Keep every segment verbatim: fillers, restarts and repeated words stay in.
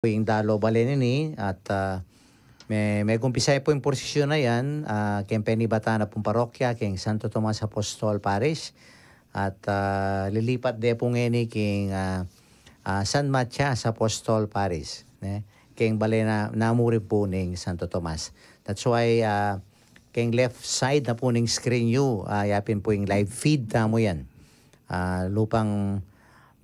pu ing dalo balen ini at, ah, me-, megumpisa pu ing porsisyun a yan, ah, keng penibatan na pung parokya, keng Santo Tomas Apostol Parish, at, ah, lilipat de pu ngeni keng, ah, ah, San Matias Apostol Parish, ne? Keng bale na, namu rin pu ning Santo Tomas. That's why, ah, keng left side na pu ning screen yu, ah, yapin pu ing live feed tamu yan. Ah, lupang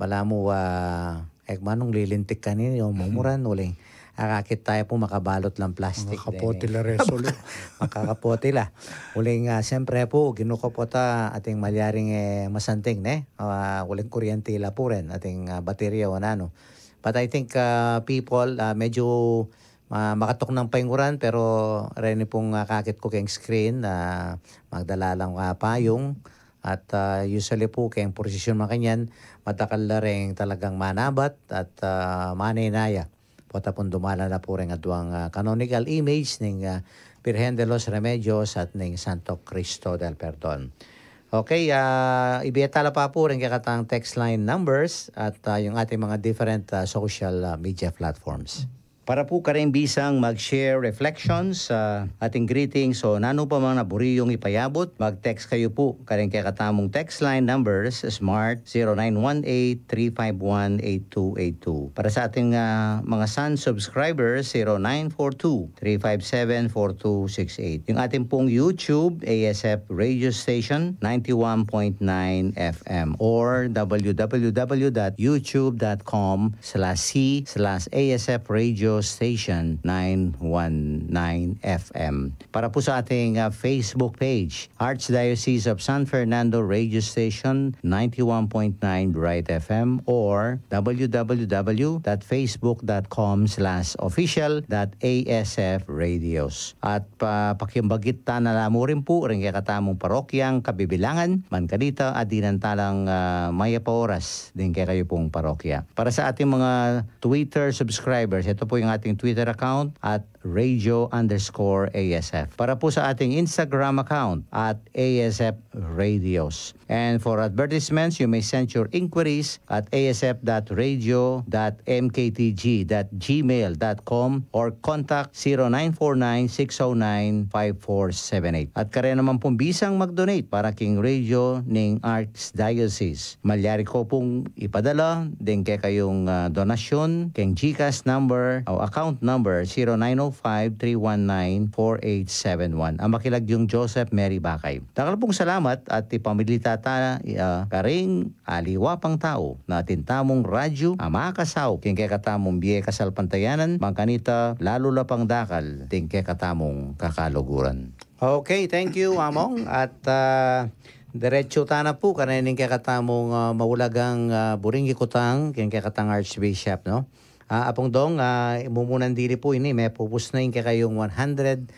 balamu, ah, e ku manung lilintik kanini o mumuran, uling akakit taya pu makabalot lang plastik. Makakapote deni la resolu. Makakapote la. Uling, ah, siyempre pu, ginuko pu ta ating malyaring, eh, masanting, ne? Ah, uling kuryente la pu rin, ating, ah, baterya o nanu. But I think, ah, people, ah, medyo, ah, makatuknang pa ing uran, pero reni pung, ah, akakit ku keng screen, ah, magdala lang, ah, payung, at, ah, usually pu keng porsisyun makanyan, madakal la ring talagang manabat at, ah, manenaya. Pota pung dumala na pu ring aduang, ah, canonical image ning, ah, Birhen de los Remedios at ning Santo Cristo del Perdon. Okay, ah, ibie tala pa pu ring kekatang text line numbers at, ah, yung ating mga different, ah, social, ah, media platforms. Para pu kareng bisang mag-share reflections, ah, ating greetings o nanu pa man a buri yung ipayabut, mag-text kayu pu kareng kekatamung text line numbers, Smart, zero nine one eight, three five one, eight two eight two. Para sa ating, ah, mga Sun subscribers, zero nine four two, three five seven, four two six eight. Yung ating pung YouTube, A S F Radio Station, ninety-one point nine F M or w w w dot youtube dot com slash c slash A S F Radio Station nine one nine F M. Para po sa ating, ah, Facebook page, Archdiocese of San Fernando Radio Station, ninety-one point nine Bright F M or w w w dot facebook dot com slash official dot A S F radios. At pa-, pakimbagit ta na la mu rin pu ring kekatamung parokyang kabibilangan, man kanita, adinan talang, ah, mayap a oras ding kekayu pung parokya. Para sa ating mga Twitter subscribers, ito po yung ating Twitter account, at radio underscore A S F. Para po sa ating Instagram account, at A S F Radios. And for advertisements, you may send your inquiries at A S F dot radio dot M K T G dot gmail dot com or contact zero nine four nine, six oh nine, five four seven eight. At kare naman pong bisang mag-donate para king radio ning Archdiocese. Malyari ko pung ipadala ding kekayung, ah, donasyon keng GCash number o account number zero nine oh five, three one nine, four eight seven one. Ang makilagyung Joseph Mary Bakay. Dakal pung salamat at ipamilita ta, ah, karing aliwa pang tau na atin tamung radyu a makasaup king kekatamung bie kasalpantayanan, mang kanita lalu la pang dakal ding kekatamung kakaluguran. Okay, thank you, Among. At, ah, diretso ta na pu karening kekatamung, ah, maulagang, ah, buring ikutang king kekatang Archbishop, no? Ah, Apung Dong, ah, mumunan dili pu ini, mepupus na ing kekayung one hundred,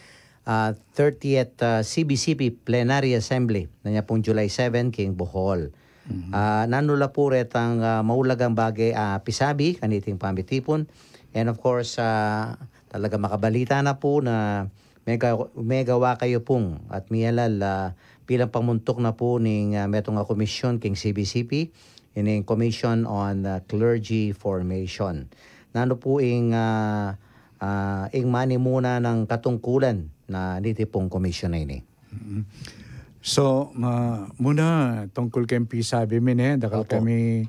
ah, thirtieth, ah, C B C P Plenary Assembly na nya pung July seven king Bohol. Mhm. Ah, nanu la pu retang, ah, maulagang bage a pisabi kaniting pamitipun. And of course, ah, talaga makabalita na pu na mega-, megawa kayu pung at mialal, ah, bilang pamuntuk na pu ning, ah, metung a komisyon king C B C P, ining Commission on, ah, Clergy Formation. Nanu pu ing, ah, ah, ing manimuna nang katungkulan na niti pung komisyon a ini? Mm. So, ma-, muna, tungkul keng pisabi mi ne, dakal Opo. kami,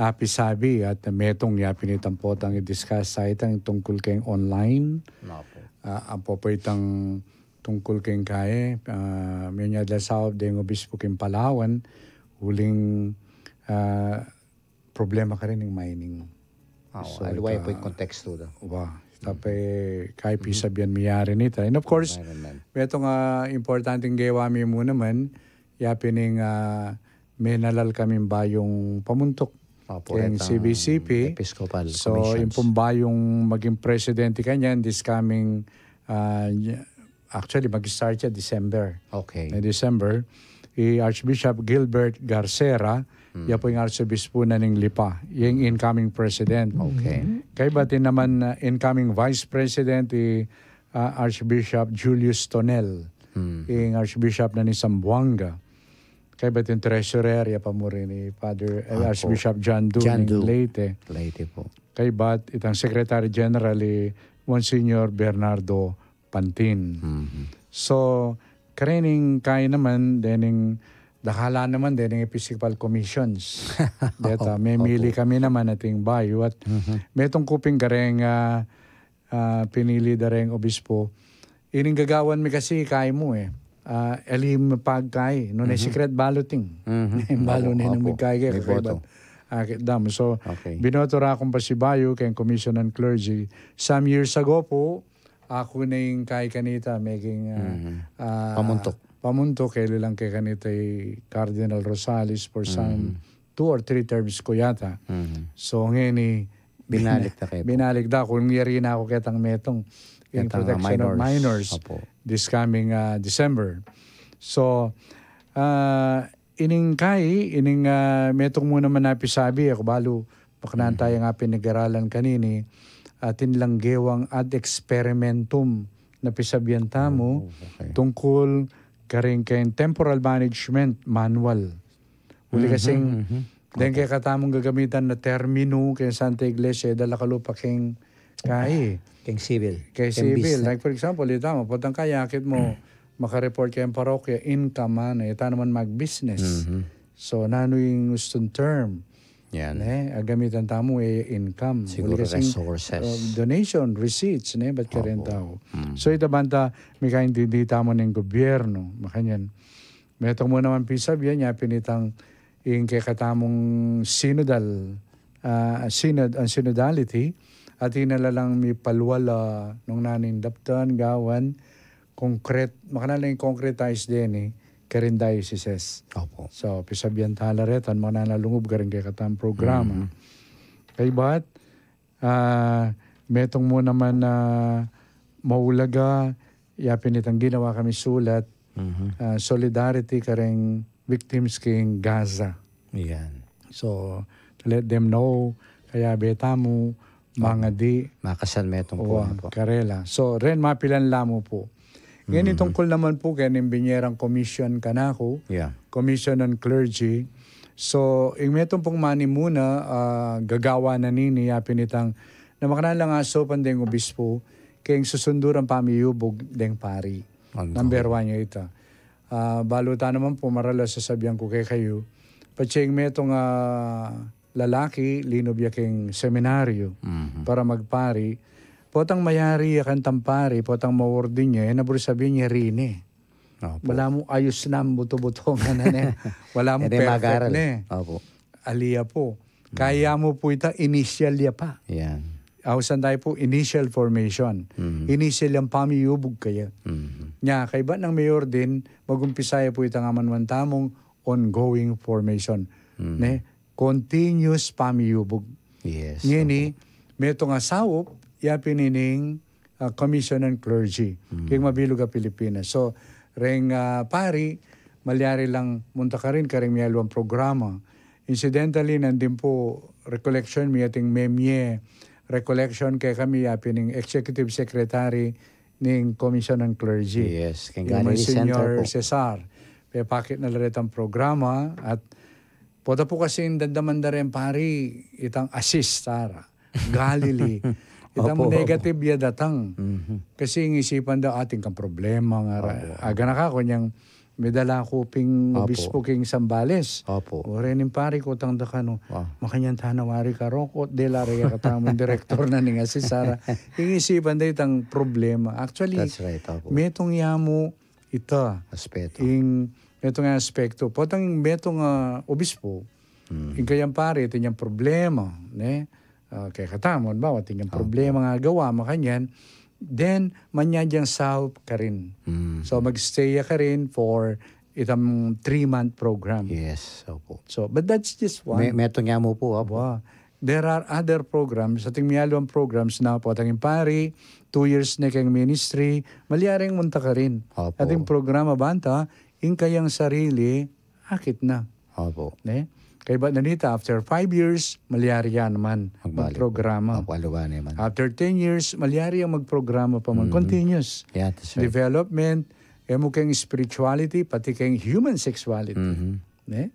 ah, pisabi at metung ya pin itang potang i-discuss sa itang tungkul keng online. Opo. Ah, ampo po itang tungkul keng kaye, ah, menyadal saup deng obispo keng Palawan, uling, ah, problema karin ing mining. Ah, so, aliwa ita, po ing konteksto da. Wa, ita pe, kay pisabian mi yari nita. And of course, environment. Metung a importanteng gewa mi mu naman, ya pin ing, ah, menalal kaming bayung pamuntuk Opo, keng itang C B C P. Episcopal So, Commissions. Ing pung bayung maging presidente kanyan, this coming, ah, actually, mag-start siya December. Okay. Na December, i Archbishop Gilbert Garcera, Hmm. ya po ing Arsobispo na ning Lipa, yung incoming president. Okay. Kaybat naman, ah, incoming vice president, i, ah, Archbishop Julius Tonel, Hmm. yung Archbishop na ning Zamboanga. Kaybat yung treasurer, ya pa mu rin i Father, eh, Apo. Archbishop John Doe John ning Doe. Leyte. Leyte po. kaybat itang Secretary General i Monsignor Bernardo Pantin. So, karening kai naman, dening dakal naman, dening Episcopal Commissions. Deta, memili kami naman ating bayu at metung ku pin kareng, ah, ah, pinili da reng obispo. Ining gagawan mi kasi kai mu e. Ah, elim pagkai, nung e secret balloting. Balu ne nung migkai ke, kakaibat. Ah, dam. So, binoto ra kung pasibayu keng Commission on Clergy. Some years ago pu, aku ne ing kai kanita, meging, ah, ah, pamuntuk. Pamuntuk, e, ilang ke kanita i Cardinal Rosales for some two or three terms ku yata. So, ngeni, binalik da ke pu. Binalik da ku, yari na ku ketang metung. Ing protection of minors. This coming, ah, December. So, ah, ining kai, ining, ah, metung mu naman a pisabi, e ku balu, makanyan taya nga pinag-aralan kanini, atin lang gewang ad experimentum na pisabian tamu tungkul karing keng temporal management manual. Uli kasing, deng kekatamung gagamitan na terminu keng Santa Iglesia, dala kalupa keng kai. Keng civil. Keng civil. Like, for example, ita mu, potang kai akit mu, makareport keng parokya, income, ita naman mag-business. So, nanu ing ustung term? Yan. Ne, a gamitan tamu e income. Siguru uli kasing, resources. Uh, donation, receipts, ne, bat kareng tau. So, ita banta, mikaintindi tamu ning gobyerno, makanyan. Metung mu naman pisabian ya pin itang ing kekatamung synodal, ah, synod, ang synodality, at inalalang mipalwal, ah, nung naning daptan, gawan, konkret, makanyan lang concretize deni, karing dioceses. So, pisabian tala retan, makanyan lang lungub karing kekatamung programa. Kaybat, ah, metung mu naman a maulaga, ya pin itang ginawa kami sulat, ah, solidarity karing victims king Gaza. Yan. So, to let them know, kayabe tamu, mangadi. Makasan metung pu, karela. So, ren mapilan la mu pu. Ngeni tungkul naman pu keng binie rang commission kanaku, Commission on Clergy. So, ing metung pung manimuna, ah, gagawan na nini, ya pin itang, na makanyan lang asupan deng obispo, keng susundu rang pamiyubug deng pari. Number one ya ita. Ah, balu ta naman pu marala sasabian ku kekayu, patse ing metung a lalaki, linub ya keng seminaryo para magpari. Potang mayari ya kantang pari, potang ma-ordain ya, e na buri sabian ya rine. Wala mu ayus na, buto-buto ngana ne. Wala mu perfect ne. Ali ya pu. Kaya mu pu ita, initial ya pa. Yan. Ausan tayu pu, initial formation. Initial yang pamiyubug kaya. Nya, kaybat nang ma-ordain, magumpisa ya pu itang amanuan tamung ongoing formation. Ne? Continuous pamiyubug. Yes. Ngeni, metung a saup, ya pin ining, ah, Commission on Clergy. Keng mabilug a Pilipinas. So, reng, ah, pari, malyari lang munta karin kareng mialuang programa. Incidentally, nandin pu, recollection mi ating memye, recollection kekami, ya pin ing executive secretary ning Commission on Clergy. Yes, keng Galilee Center pu. Cesar. Pepakit na la retang programa at pota pu kasing damdaman da reng pari itang assist, sara. Galilee. Itang negative ya datang. Kasi ing isipan da, atin kang problema ngara. Aga na ka, kunyang midala ku ping obispo king Zambales. Opu. O, reng pari, kutang da kanu. Makanyan ta na wari karokot, de la reng kekatamung direktor na ning assist, sara. Ing isipan da itang problema. Actually, metung ya mu ita. Aspeto. Ing metung a aspekto. Potang metung a obispo, ing kayang pari, atin yang problema, ne? Ah, kekatamu, halimbawa, atin yang problema nga gawa, makanyan, then, manyadyang saup karin. So, magstay ya karin for itang three-month program. Yes, opu. So, but that's just one. Metung ya mu pu, opu. There are other programs, ating mialuang programs na potang ing pari, two years ne keng ministry, malyaring munta karin. Opu. Ating programa banta, ing kayang sarili, akit na. Opu. Ne? Kaybat na nita, after five years, malyari ya naman magprograma. Opu, aluan naman. After ten years, malyari yang magprograma pa man. Continuous. Yeah, that's right. Development, e mu keng spirituality, pati keng human sexuality. Ne?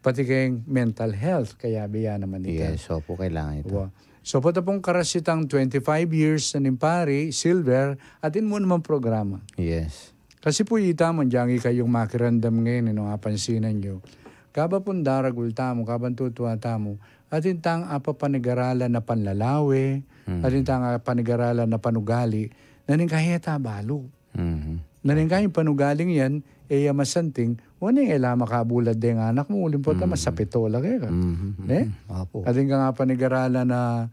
Pati keng mental health, kayabe ya naman ita. Yes, opu, kailangan ita. So, pota pung karas itang twenty-five years na ning pari, silver, atin mu naman programa. Yes. Kasi pu ita mu, dyan kayung makiramdam ngeni, nung apansinan yu. Kaba pung daragul tamu, kabang tutua tamu, atin tang apapanigaralan a panlalawe, atin tang apapanigaralan a panugali, na ning kaheta balu. Mhm. Na ning kayung panugaling yan, e ya masanting, o neng e la makabulad deng anak mu, uling pota masapit o lage ka. Mhm. Ne? Opo. Atin kang apapanigaralan a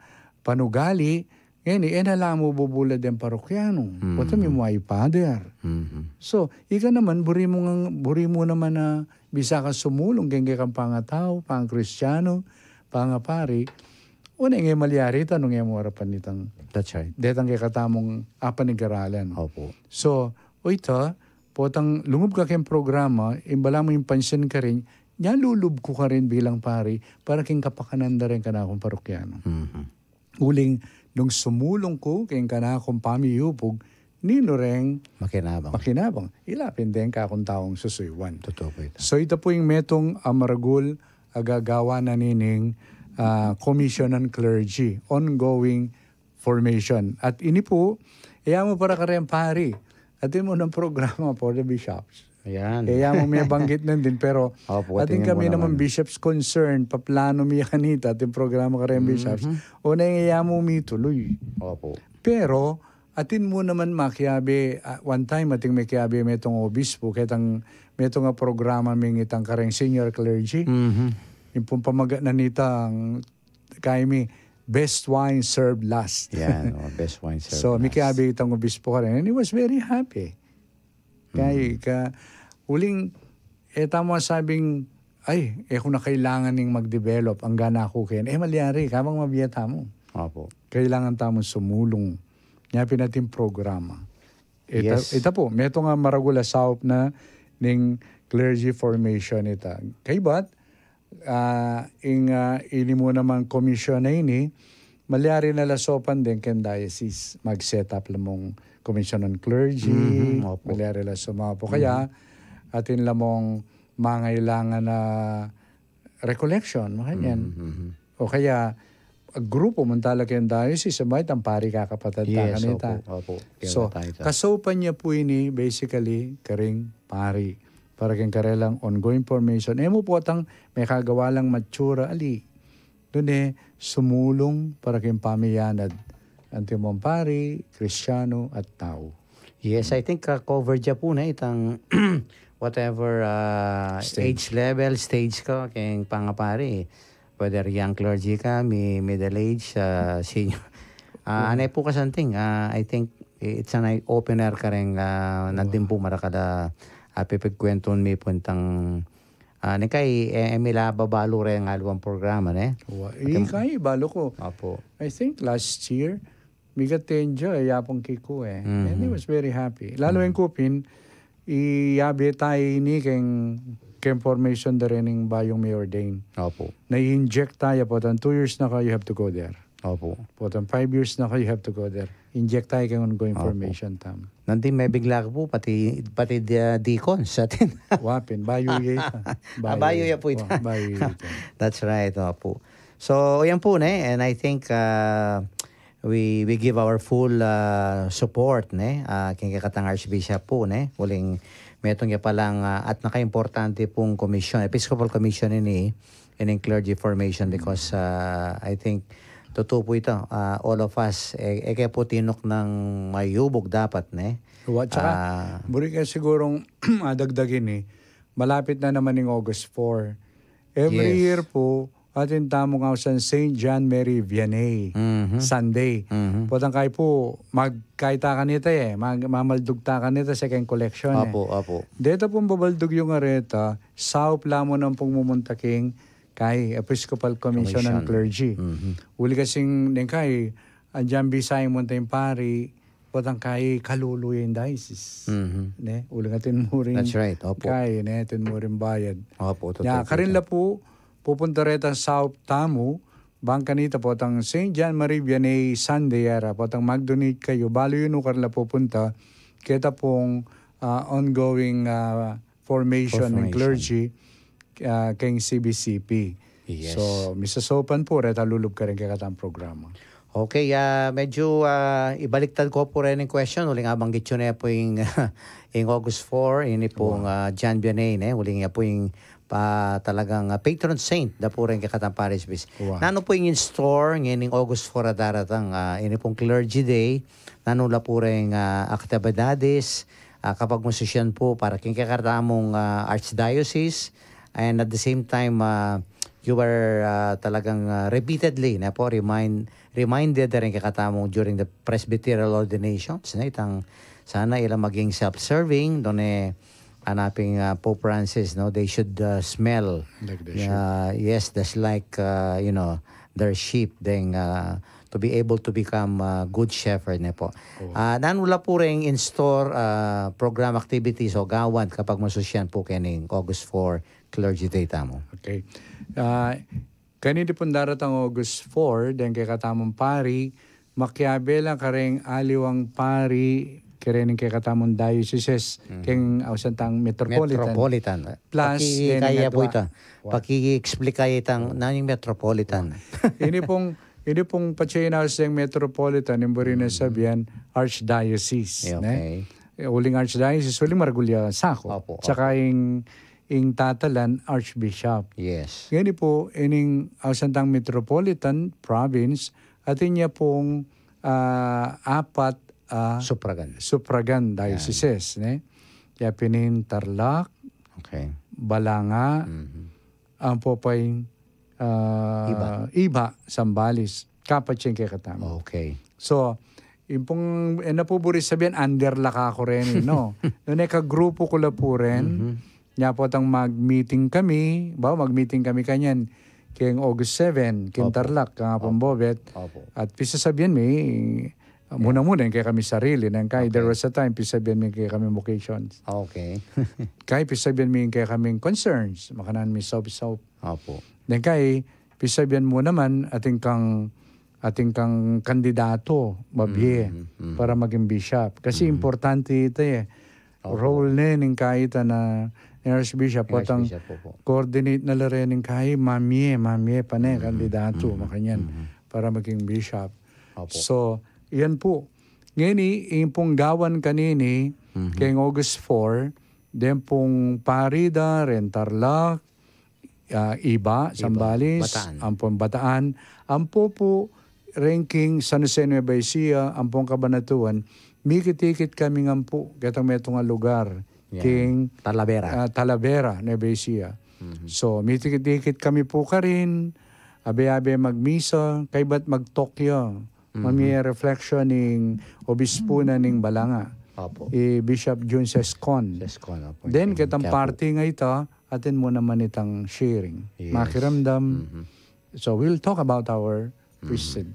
panugali, ngeni, e na la mu bubulad deng parokyanu. Pota mi mu ay pader. Mhm. So, ika naman, buri mu ngang, buri mu naman na bisa ka sumulung keng kekang pangatau, pangakristianu, pangapari, o neng e malyari ta nung e mu arapan itang That's right. detang kekatamung apanigaralan. Opo. So, o ita, potang lungub ka keng programa, imbala mu ing pansin karin, nyalulub ku karin bilang pari, para keng kapakanan da ring kanakung parokyanu. Mhm. Uling, nung sumulung ku keng kanakung pamiyubug, ninu reng Makinabang. makinabang. Ila pin deng kakung taung susuyuan. Totoo po ito. So, ita pu ing metung a maragul a gagawan na nining, ah, Commission on Clergy, ongoing formation. At ini pu, e ya mu para kareng pari. Atin mu nang programa for the bishops. Ayan. E ya mu mebanggit nandin, pero Opo, atin atin mu kami naman naman. Bishops Concern, paplanu mi kanita, atin programa kareng bishops. O neng e ya mu mituluy. Opo. Pero, atin mu naman makiabe, ah, one time, atin mekiabe metung obispo, ketang metung a programa ming itang kareng senior clergy. Mhm. Ing pung pamagat na nitang, kaya mi, best wine served last. Yan, oh, best wine served So, last. Mikiabe itang obispo karin. And he was very happy. Kaya, ka, uling, e tamu sabing, ay, e ku na kailangan ning mag-develop, angga na ku ken. E, malyari, kabang mabie tamu. Opo. Kailangan tamu sumulung. Nya pin atin programa. Ita, Yes. ita pu, metung a maragul a saup na ning clergy formation ita. Kaybat, ah, ing, ah, ini mu namang komisyon a ini, malyari na la saupan deng keng diocese, mag-set up la mung Commission on Clergy, Mhm, opo. Malyari la saupan pu. Kaya, atin la mung mangailangan na recollection, makanyan. Mhm. O kaya, grupo mu talaga keng diocese, sabay itang pari kakapatad ta Yes, kanita. Opo, opo. So, Kaya tayo. kasaupan ya pu ini, basically, karing pari. Para keng karelang ongoing formation. E mu potang mekagawa lang mature, ali. Dune, sumulung para keng pamiyanad. Antimong pari, Kristiano, at tau. Yes, I think, uh, covered ya pu na itang whatever, uh, Stage. Age level, stage ka, keng pangapari. Whether young clergy ka, mi-, middle age, uh, senior. Uh, ane pu kasanting, uh, I think it's an eye-opener kareng, uh, nandin pu marakal a, uh, pipigkwentuhan mi pu itang, uh, neng kai, e, e, mi la babalu reng aliwang programa, ne? Wa, i, kai, balu ku. Opo. I think last year, migat ten ya, e, yapang kiku, e. And he was very happy. Lalu eng ku pin, iyabe tayo ini keng, keng formation da rin ning bayung mi-ordain. Opo. Na-inject tayo, potang two years na ka, you have to go there. Opo. Potang five years na ka, you have to go there. Inject tayo keng ongoing formation tam. Nandin mebigla ka pu, pati, pati di-, deacons atin. Wa pin, bayu ya ita. Ah, bayu ya pu ita. Wa, bayu ya ita. That's right, opo. So, yan pu, ne? And I think, uh, we, we give our full, uh, support, ne? Uh, keng kekatang Archbishop pu, ne? Uling metung ya palang, uh, at nakaimportante pung komisyon, Episcopal Commission ini, ining clergy formation, because, uh, I think, tutu pu ita, uh, all of us, e, e ke pu tinuk nang mayubug dapat, ne? Wa, tsaka, Ah. Buri ke sigurung adagdag ini, malapit na naman ing August four. Every Yes. year pu, atin tamung ausan Saint John Mary Vianney, Mhm. Sunday. Mhm. Potang kai pu, magkai ta kanita, e, mag-, mamaldug ta kanita, second collection, e. Opo, opo. Deta pung babaldug yung areta, saup la mu nang pung mumunta king kai Episcopal Commission on Commission. Clergy. Mhm. Uli kasing neng kai, andyan bisa ing munta ing pari, potang kai kalulu ing diocese. Mhm. Ne? Uli atin mu ring That's right, opo. Kai, ne? Atin mu ring bayad. Opo, totoo Ya, po karin ito. La pu, pupunta reta saup tamu, bang kanita potang Saint John Marie Vianney Sunday era, potang mag-donate kayu, balu yu nu karin la pupunta, keta pung, ah, ongoing, ah, formation ng Formation. Clergy, ah, keng C B C P. Yes. So, misasaupan pu reta lulub karing kekatang programa. Okay, ah, medyo, ah, ibaliktad ko pu rin ing question. Uling abanggit yu ne pu ing, ing August four, ini pung, ah, John Vianney, ne? Uling ya pu ing pa talagang, ah, patron saint da pu rin kekatang parish priest. Nanu pu ing in store ngeni ning August four a daratang, ah, ini pung Clergy Day, nanu la pu ring, ah, aktibidades, ah, kapagmasusyan pu para king kekatamung, ah, archdiocese, and at the same time, ah, you were, ah, talagang, ah, repeatedly, ne pu, remind, reminded da ring kekatamung during the presbyteral ordinations, ne, itang sana ila maging self-serving, done, ah, na pin, ah, Pope Francis, no, they should, ah, smell, like they should. Ah, yes, just like, ah, you know, their sheep, then, ah, to be able to become, ah, good shepherd, ne pu. Ah, nanu la pu ring in store, ah, program, activities o gawan kapagmasusyan pu kening August four Clergy Day tamu? Okay. Ah, kanini pung daratang August four, deng kekatamung pari, makiabe la kareng aliwang pari, kareng kekatamung dioceses, keng ausan tang metropolitan. Metropolitan. Plus, pakikaya pu ita. Paki-explica itang nanu ing metropolitan. Ini pung, ini pung patse inaus deng metropolitan, ing buri nang sabian, archdiocese, ne? Okay. Eh, uling archdiocese, uling maragul ya sakop. Opo, opo. Tsaka ing, ing tatalan, archbishop. Yes. Ngeni pu, ining ausan tang metropolitan province, atin ya pung, ah, apat, ah, suffragan. Suffragan dioceses, ne? Ya pin ing Tarlac, okay, Balanga, ampo pa ing, ah, Iba. Iba, Zambales. Kapatse ing kekatamu. Okay. So, ing pung, e na pu buri sabian, under la ka ku reni, no? Nune kagrupu ku la pu ren, nya potang mag-meeting kami, ba, mag-meeting kami kanyan, keng August seven, keng Tarlac, kang Apung Bobet. Opo. At pisasabian mi, muna-muna, ing kekami sarili, neng kai, there was a time, pisabian mi ing kekami vocations. Okay. Kai, pisabian mi ing kekaming concerns, makanyan mi saup-saup. Opo. Neng kai, pisabian mu naman, atin kang, atin kang kandidato, mabie, para maging bishop. Kasi importante ita e. Opo. Role ne ning kai ita na archbishop, potang coordinate na la rin ning kai, mamie, mamie pa ne, kandidato, makanyan, para maging bishop. Opo. So, yan pu. Ngeni, ing pung gawan kanini, keng August four, deng pung pari da reng Tarlac, ah, Iba, Zambales, Bataan. Ampong Bataan, ampo pu reng king San Jose Nueva Ecija, ampong Cabanatuan, mikit-ikit kami ngan pu, ketang metung a lugar, king Talavera. Ah, Talavera, Nueva Ecija. So, mitikit-ikit kami pu karin, abe-abe magmisa, kaybat magtokya, mamie reflection ning obispo na ning Balanga. Opo. I Bishop Jun Sescon. Sescon, opo. Then, ketang party nga ita, atin mu naman itang sharing. Yes. Makiramdam. So, we'll talk about our priesthood.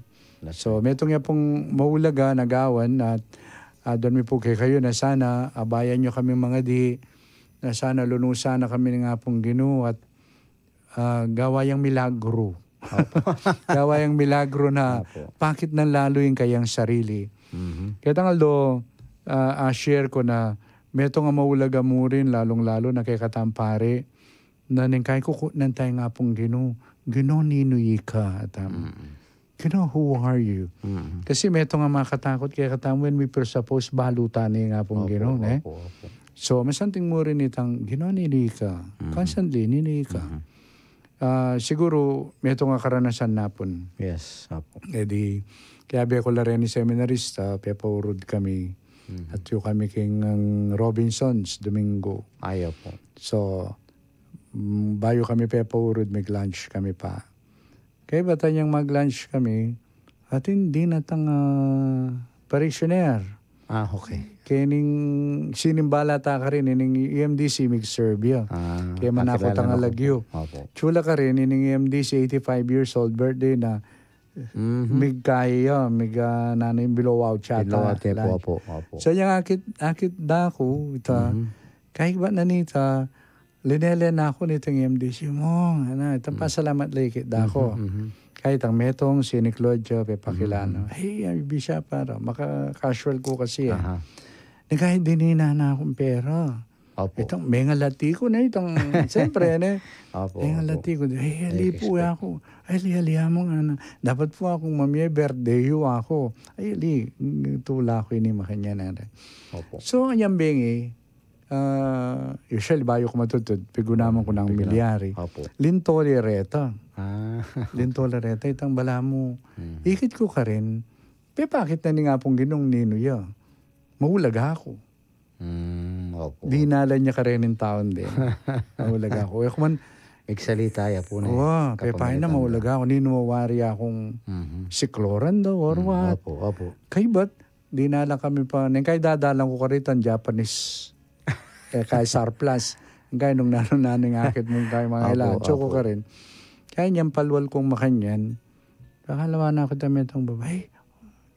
So, metung ya pung maulaga na gawan at, ah, adwan mi pu kekayu na sana abayan yu kami mangadi, na sana lunusan na kami ning Apung Ginu at, ah, gawa yang milagro. Gawa yang milagro na pakit nang lalu ing kayang sarili. Ketang aldo, ah, ah, share ku na metung a maulaga mu rin, lalung-lalu na kekatang pari, na neng kai kukutnan taya ing Apung Ginu, "Ginu, ninu ika?" atam. "Ginu, who are you?" Kasi metung a makatakut kekatamu when we presuppose balu ta ne ing Apung Ginu, ne? Opo, opo. So, masanting mu rin itang, "Ginu, ninu ika?" Constantly, "Ninu ika?" Ah, siguru, metung a karanasan na pun. Yes, opo. E di, kayabe ku la reni seminarista, pepaurud kami. Atyu kami king, ang Robinsons, Domingo. Ay, opo. So, mm, bayu kami pepaurud, mig-lunch kami pa. Kaybat inyang mag-lunch kami, atin dinatang, ah, parishioner. Ah, okay. Kening sinimbala ta karin, ining E M D C mig-serve ya. Ah, kaya manakot ang alagyu. Opo. Tsula karin, ining E M D C, eighty-five years old, birthday na, mig-kai ya, mig, ah, nanu ing blowout yata. Blowout ya, opo, opo. So, yang akit, akit da ku, ita, kaybat na nita, linele na ku nitang M D C mu, ana, itang pasalamat la ikit da ku. Kaybat itang metung, siniklaud ya, pepakilala. "Hey, I'm Bishop, para." Maka-casual ku kasi, e. Neng kai, dinina na kung pera. Opo. Itang mengalati ku na itang, siyempre, ne? Opo, mengalati ku, "Ay, ali po ako. Ay, ali, ali, among ana. Dapat po akong mamie, birthday yu ako. Ay, ali, tula ku ini makanyan na." Opo. So, anyang bengi, ah, usually, bayu ku matutud, pigunaman ku nang milyari. Opo. Lintoli reta. Ah. Lintoli reta, itang balamu. Ikit ku karin, pepakit na ning Apung Ginung ninu ya. Maulaga ku. Mm, opo. Dinalan ya karin ing taun de. Maulaga ku. E ku man, migsalita ya pu ne. Wa, pepain na, maulaga ku. Ninu, wari akung sikloran daw or what. Opo, opo. Kaybat, dinala kami pa, neng kay dadalan ku karin itang Japanese. E, kay surplus. Kay nung nanu-nanu ing akit mung kay mga ila, atsu ku karin. Kaya nyang palwal kung makanyan, kakalawa na ku itang metang babai.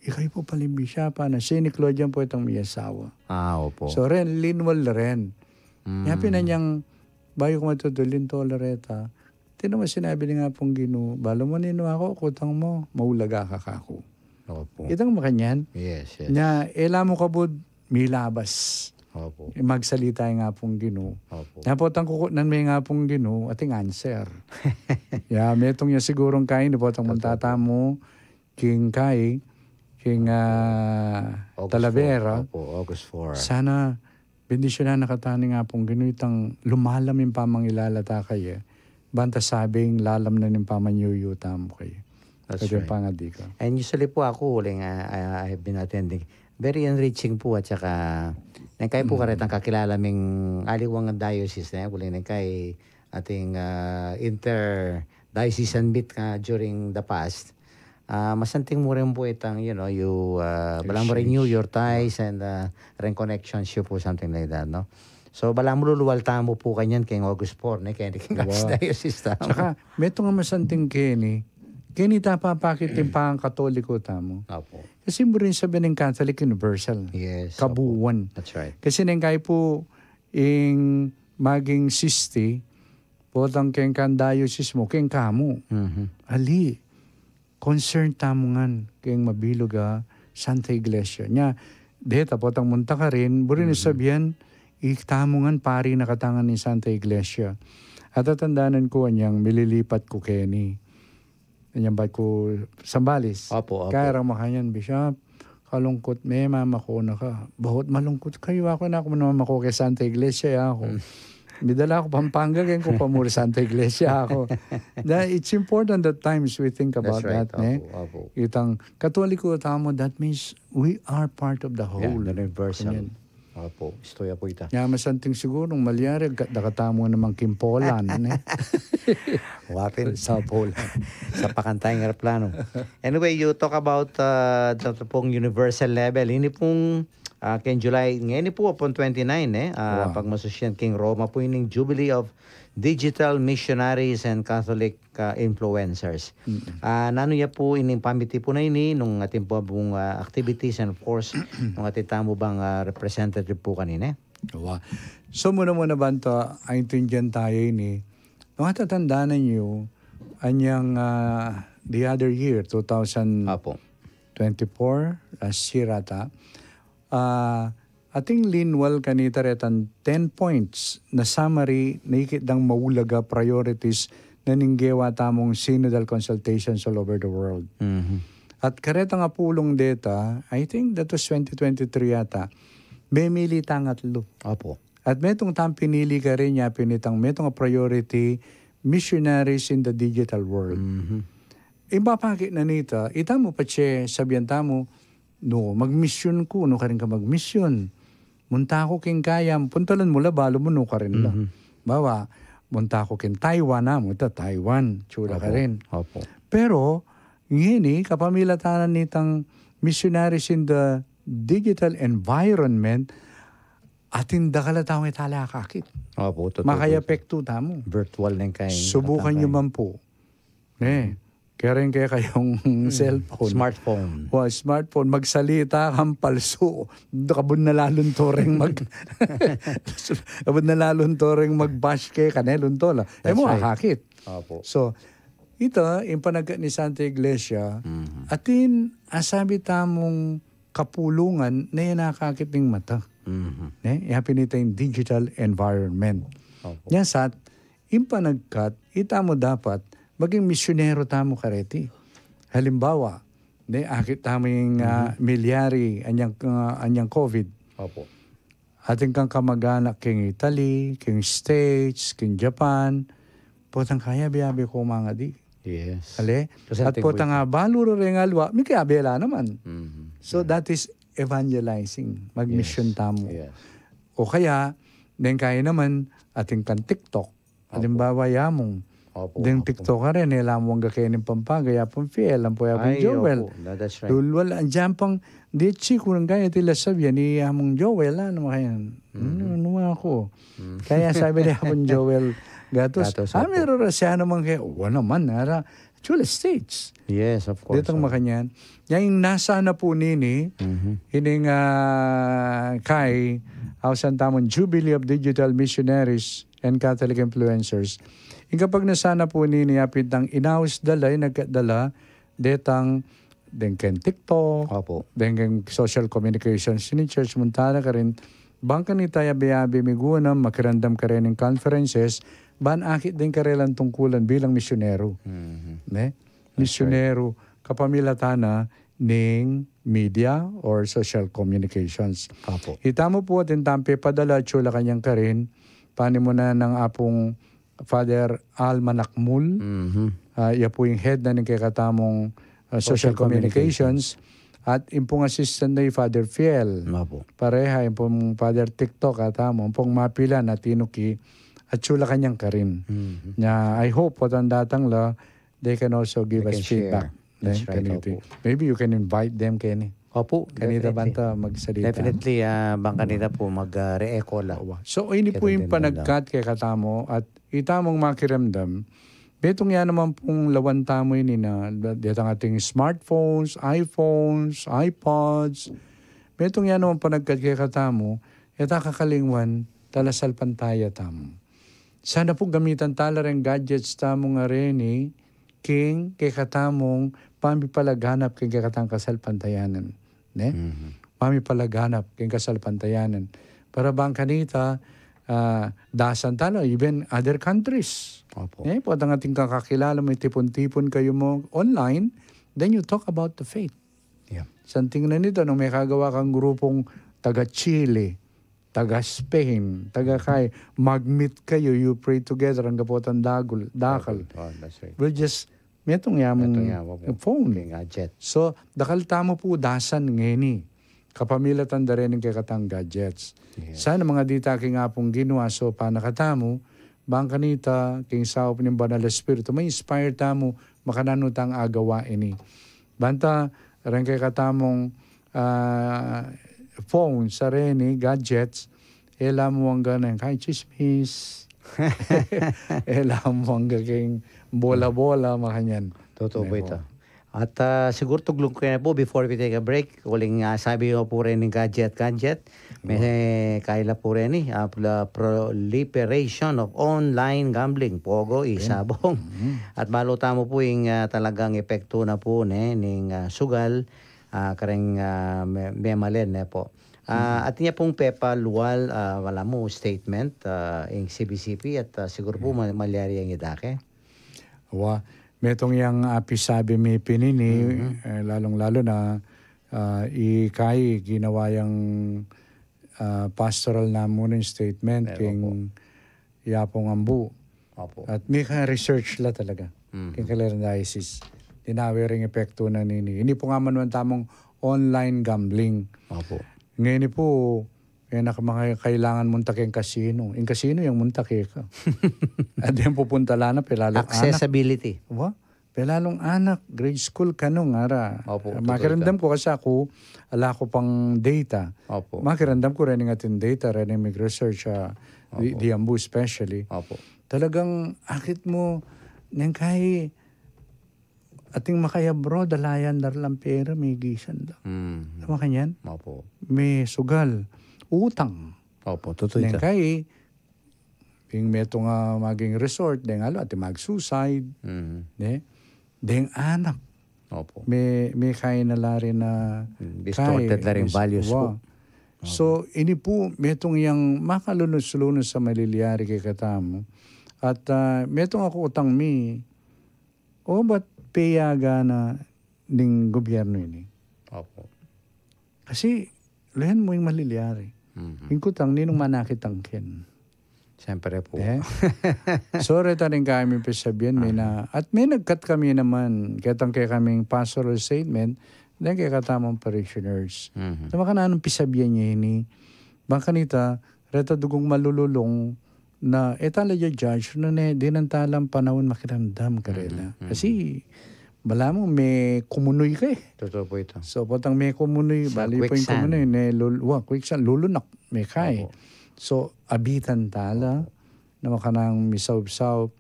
Ikayu pu pala ing bisyapan na, si Claudia pu itang miyasawa. Ah, opo. So, ren, linwal ren. Nya pin anyang bayu ku matutud, lintoli reta. Tinan mu, sinabi ning Apung Ginu, "Balu mu ninu aku, kutang mu, maulaga ka kaku." Opo. Itang makanyan. Yes, yes. Nya, e la mu kabud milabas. Opo. Magsalita ing Apung Ginu. Opo. Nya potang kukutnan me ing Apung Ginu, ating answer. Ya, metung ya sigurung kain, potang munta tamu, king kai, king, ah, Talavera. Opo, August four. Sana bendisyunan na katamu ning Apung Ginu itang lumalam ing pamangilala ta kaya. Banta sabing lalam na ning pamanyuyu tamu kaya. That's right. Kaya pangadi ka. And usually pu aku, uling, ah, ah, I've been attending. Very enriching pu at saka, neng kay pu karetang kakilala ming aliwang diocese na, uling neng kay ating, ah, inter-diocesan meet nga during the past. Ah, masanting mu rin pu itang, you know, you, ah, balamu renew your ties and, ah, reconnections yu pu, something like that, no? So, balamu luluwal tamu pu kanyan keng August four, ne, keni king Archdiocese tamu. Saka, metung a masanting keni, keni ta papakit ing pangkatoliko tamu. Opo. Kasi mu rin sabi ning Catholic Universal. Yes, opo. Kabuuan. That's right. Kasi neng kay pu ing maging sixty, potang keng kan diocese mu, keng kamu. Mhm. Ali, concern tamu ngan keng mabilug a Santa Iglesia. Nya, deta potang munta karin, buri na sabian, itamu ngan pari na katamu ngan ning Santa Iglesia. At tatandanan ku anyang mililipat ku keni. Anyang bat ku Zambales. Opo, opo. Kaya rang makanyan, "Bishop, kalungkut me, mamako na ka." "Bahut malungkut kayu?" "Aku, naku, mamako ke Santa Iglesia ya aku. Midala ku Pampanga, keng ku pamuri Santa Iglesia aku." That it's important that times we think about that, ne? That's right. Opo, opo. Itang Katoliko tamu, that means we are part of the whole. Yeah, the universal. Kanyan. Opo, istoya pu ita. Nya masanting sigurung malyari, agkat da katamu naman king Poland, ne? Wa pin. Sa Poland. Sa pakantay nga eroplano. Anyway, you talk about, uh, the pung universal level. Ini pung, uh, keng July, ngeni pu, upon twenty-nine, eh, uh, pagmasusyan keng Roma pu ining Jubilee of Digital Missionaries and Catholic, uh, Influencers. Mm. Ah, nanu ya pu ining pamitipunan ini nung atin pu bung, ah, activities and, of course, nung atin tamu bang, ah, representative pu kanini? Wa. So, muna-muna banta, aintindian tamu ini. Nung atatandanan yu, anyang, ah, the other year, two thousand twenty-four, last year ata, ah, ating linwal kanita retang ten points na summary na ikit dang maulaga priorities na ning gewa tamung synodal consultations all over the world. Mhm. At karetang apulung deta, I think that was twenty twenty-three yata, memili tang atlu. Opo. At metung tang pinili karin, ya pin itang metung a priority, missionaries in the digital world. Mhm. Ing papakit na nita, itamu patse sabian tamu, nu magmisyun ku, nu karin ka magmisyun. Munta ku king kayam, puntalan mu la, balu mu nu karin la. Mhm. Bawa, munta ku king Taiwan, ah, munta Taiwan, tsura karin. Opo. Pero, ngeni, kapamilatan nitang missionaries in the digital environment, atin dakal a taung e tala akakit. Opo, totoo. Makayapektu tamu. Virtual na ing kain. Subukan yu man pu. Ne, keren kekayung cellphone. Smartphone. Wa, smartphone. Magsalita kang palsu. Kabud na lalung toreng mag-, kabud na lalung toreng mag-bash keka, ne, lunto la. E mu akakit. Opo. So, ita, ing panagkat ning Santa Iglesia, atin, asabi tamung kapulungan, ne, nakakit ning mata. Mhm. Ne? Yapin ita ing digital environment. Opo. Nya sa, ing panagkat, ita mu dapat, maging misyonero tamu kareti. Halimbawa, ne, akit tamu ing, ah, Mhm. milyari, anyang, ah, anyang COVID. Opo. Atin kang kamag-anak king Italy, king States, king Japan, potang kayabe-yabe ko mangadi. Yes. Ale? Kasi At atin potang abalu reng aliwa, mikayabe la naman. Mhm. So, Yeah. that is evangelizing. Magmisyon Yes. tamu. Yes. O kaya, deng kaya naman, atin kang TikTok. Opo. Halimbawa, yamung. Opo, Deng opo. TikTok ka rin, e la mu angga keni Pampanga, ya pung Fiel, ampo ya pung Ay, Joel. opo. No, that's right. Dulwal, andiyan pang, di chiku ng gaya tila sabihan ni amung Joel, ano kaya? Mhm. Ano, ano nga ako? Mm. Kaya sabi ni amung Joel, gatos, Gatos, ah, opo. meron ra siya naman kaya, wa naman, ara, Chula States. Yes, of course, Ditang opo. makanyan. Yan yung nasa na po nini, Mhm. ining, ah, kay, ausan tamung Jubilee of Digital Missionaries and Catholic Influencers. Ing kapag nasana pu nini, apin tang inaus da la, nagkadala, detang, deng keng TikTok, Opo. deng keng social communications ni church, munta la karin, bang kanita yabe-yabe miguna, makiramdam karin ing conferences, ban akit deng karelang tungkulan bilang misyonero. Mhm. Ne? That's right. Misyonero, kapamilatan na ning media or social communications. Opo. Ita mu pu, atin tamung pepadala, chula kanyang karin, panimunan nang Apung Father Al Manakmul. Mhm. Ah, iya pu ing head na ning kekatamung, ah, social Social communications. communications. At ing pung assistant na i Father Fiel. Opo. Pareha, ing pung Father TikTok, at amo, ing pung mapilan at tinuki, at chula kanyang karin. Mhm. Na, I hope, potang datang la, they can also give They us can feedback. share. That's Eh, right, kaniti. opo. Maybe you can invite them, Kenny. Opo, Kanita definitely. banta magsalita. Definitely, ah, bang kanita pu mag, ah, re-echo la. Owa. So, ini Kaya pu ing din panagkat kekatamu at ita mung makiramdam, metung ya naman pung lawan tamu ini na, detang ating smartphones, iPhones, iPods, metung ya naman panagkat kekatamu, eta kakalingwan, talasalpantaya tamu. Sana pu gamitan tala reng gadgets tamu ngareni, king kekatamung pamipalaganap king kekatang kasalpantayanan. Ne? Mhm. Pamipalaganap king kasalpantayanan. Para bang kanita, ah, dasan tala, even other countries. Opo. Ne? Potang atin kang kakilala mu, tipun-tipun kayu mu online, then you talk about the faith. Yeah. Santing na nita, nung mekagawa kang grupung taga Chile, taga Spain, taga kay, mag-meet kayu, you pray together, angga potang dagul, dakal. Oh, that's right. We'll just, metung ya mung Metung ya mung phone. King gadget. So, dakal tamu pu dasan ngeni. Kapamilatan da rin ing kekatang gadgets. Yes. Sana mangadi ta king Apung Ginu, so, panakatamu, bang kanita, king saup ning Banal a Espiritu, ma-inspire tamu, makananu tang agawa ini. Banta, reng kekatamung, ah, phones, sareni, gadgets, e la mu angga neng kay chismis. E la mu angga king bola-bola, makanyan. Totoo Ne pu po. ita. At, ah, siguro tuglung ku na pu, before we take a break, uling, ah, sabi mu pu rin ning gadget, gadget, Opo. May kaila pu reni, ah, pla-, proliferation of online gambling, pogo, Yun. isabong. Mhm. At balu tamu pu ing, ah, talagang epektu na pu, ne, ning, ah, sugal, ah, kareng, ah, me-, memalen, ne po. Ah, Mhm. atin ya pung pepalual, ah, wala mu statement, ah, ing C B C P at, ah, siguro pu Yeah. ma-, malyari yang idake. Wa, metung yang apisabi mi pinini, Mhm. eh, lalung-lalu na, ah, i kay ginawa yang, ah, pastoral namu ning statement Meron king po. Yapung Ambu. Opo. At mika-research la talaga Mhm. king Caloocan Diocese. Dinawe ring epektu na nini. Ini pu nga manuan tamung online gambling. Opo. Ngeni pu, e na ka mangailangan munta keng casino. Ing casino yang munta keka. At yang pupunta la na, pelalung anak. Accessibility. Wa? Pelalung anak, grade school kanu ngara. Opo, totoo Makiramdam ita. ku kasi aku, ala ku pang data. Opo. Makiramdam ku reni atin data, reni mig-research, ah, di, Opo. di Ambu especially. Opo. Talagang akit mu, neng kay, ating makay-abroad, ala yang daralang pera, migisan da. Mm. Makanyan? Opo. Misugal. Utang. Opo, totoo Neng ita. kay, ing metung a maging resort, deng alu, atin mag-suicide. Mm. Ne? Deng anak. Opo. Me, me kay na la rin na Mm, distorted kay, la rin mis-, values wa. pu. So, ini pu, metung yang makalunus-lunus a malilyari kekatamu. At, ah, metung aku utang mi, o ba't peyagan na ning gobyernu ini? Opo. Kasi, lawen mu ing malilyari. Mhm. Ing kutang, ninung manakit keni? Siyempre po. Eh? So, reta rin kami pisabian, may na, at may nagkat kami naman, ketang kekaming pastoral statement, then kekatamung parishioners. Mhm. Na makananu pisabian ya ini, bang kanita, reta dugung malululung, na e tala ja judge, nune, dinan tala panaun makiramdam karela. Mhm, mhm. Kasi, balamu me kumunuy ka e. Totoo po ito. So, potang me kumunuy, sa bali po ing quicksand. Kumunuy, ne, lul-, wa, quicksand, lulunak, me kai. Opo. So, abitan tala, opo, na makanang misaup-saup.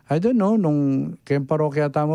I don't know, nung keng parokya tamu